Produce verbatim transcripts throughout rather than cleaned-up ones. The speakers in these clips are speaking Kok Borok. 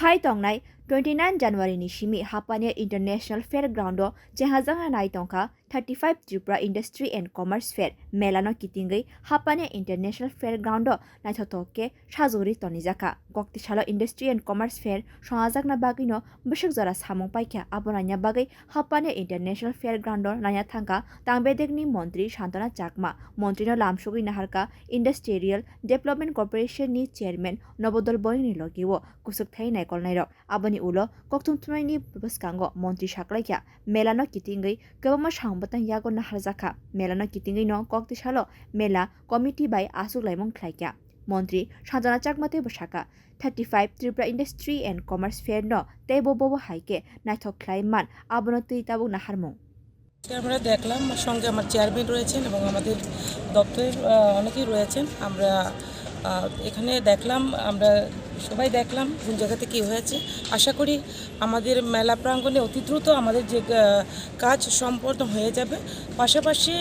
Phai tongnai twenty nine January ni simi Hapania International Fairground o chenghajakna nai tongkha thirty five Tripura Industry and Commerce Fair. Mela no kitingwi Hapania International Fairground o naithothok khe sajagwi tonijakha. Koktisalo Industry and Commerce Fair songhajakna bagwi no bwswk jora samung paikha, abo naina bagwi Hapania International Fairground o naina thangkha Tangbedekni Montri Santana Chakma. Montri no lamsogwi naharkha Industrial Development Corporation ni Chairman Nobodol Boyong ni logi o kusuk thai naikolnai rok. Aboni ulo kokthum thumnaini bwskango montri saklaikha, mela no kitingwi kwbangma samung bwtang yago naharjakha. Mela no kitingwi no koktisalo mela committee bai aswk laimung khlaikha. Montri Sanjana Chakma teibo sakha, thirty five Tripura Industry and Commerce Fair no teibo bobo hai khe naithok khlai man, abono twi tabuk naharmung. আজকে আমরা দেখলাম, আমার সঙ্গে আমার চেয়ারম্যান রয়েছেন এবং আমাদের দপ্তরের আহ, অনেকেই রয়েছেন। আমরা আহ, এখানে দেখলাম, আমরা সবাই দেখলাম কোন জায়গাতে কী হয়েছে। আশা করি আমাদের মেলা প্রাঙ্গণে অতি দ্রুত আমাদের যে আহ, কাজ সম্পন্ন হয়ে যাবে। পাশাপাশি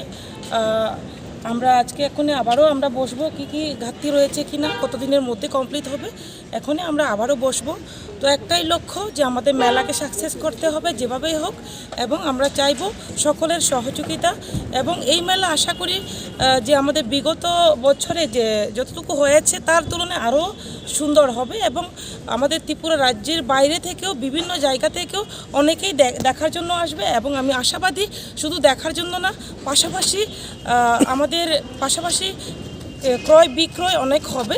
আহ, আমরা আজকে এখানে আবারও আমরা বসবো, কী কী ঘাটতি রয়েছে কি না, কতদিনের মধ্যে কমপ্লিট হবে। এখনই আমরা আবারও বসবো। তো একটাই লক্ষ্য যে আমাদের মেলাকে সাকসেস করতে হবে যেভাবেই হোক, এবং আমরা চাইবো সকলের সহযোগিতা। এবং এই মেলা আশা করি আহ, যে আমাদের বিগত বছরে যে যতটুকু হয়েছে তার তুলনায় আরও সুন্দর হবে, এবং আমাদের ত্রিপুরা রাজ্যের বাইরে থেকেও, বিভিন্ন জায়গা থেকেও অনেকেই দে- দেখার জন্য আসবে। এবং আমি আশাবাদী শুধু দেখার জন্য না, পাশাপাশি আহ, আমাদের পাশাপাশি এ, ক্রয় বিক্রয় অনেক হবে।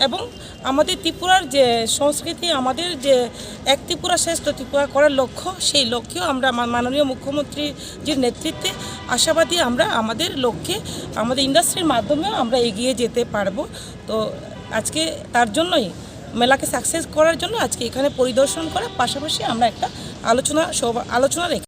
এবং আমাদের ত্রিপুরার যে সংস্কৃতি, আমাদের যে এক ত্রিপুরা শ্রেষ্ঠ ত্রিপুরা করার লক্ষ্য, সেই লক্ষ্যেও আমরা মা- মাননীয় মুখ্যমন্ত্রীজির নেতৃত্বে আশাবাদী আমরা আমাদের লক্ষ্যে, আমাদের ইন্ডাস্ট্রির মাধ্যমেও আমরা এগিয়ে যেতে পারবো। তো আজকে তার জন্যই, মেলাকে সাকসেস করার জন্য আজকে এখানে পরিদর্শন করা, পাশাপাশি আমরা একটা আলোচনা সভা আলোচনা রেখে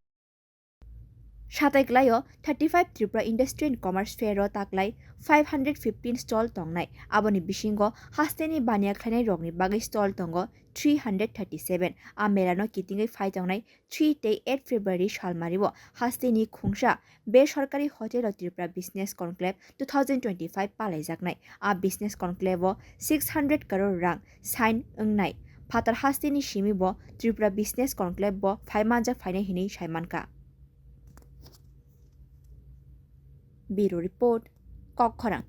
Satai klaio thirty five Tripura Industry and Commerce Fair o taklai five hundred fifteen stall tongnai. Aboni bisingo hasteni baniya khlainai rokni bagwi stall tongo three hundred thirty seven. A mela no kitingwi phai tongnai three tei eight February salmari o hasteni khungsa besorkari hotel o Tripura Business Conclave two thousand twenty five palaijaknai. A Business Conclave o six hundred crore rang sign wngnai. Phatar hasteni simi bo Tripura Business Conclave bo phai manjak phainai hinwi sai mankha. Bureau Report, Kokkhorang.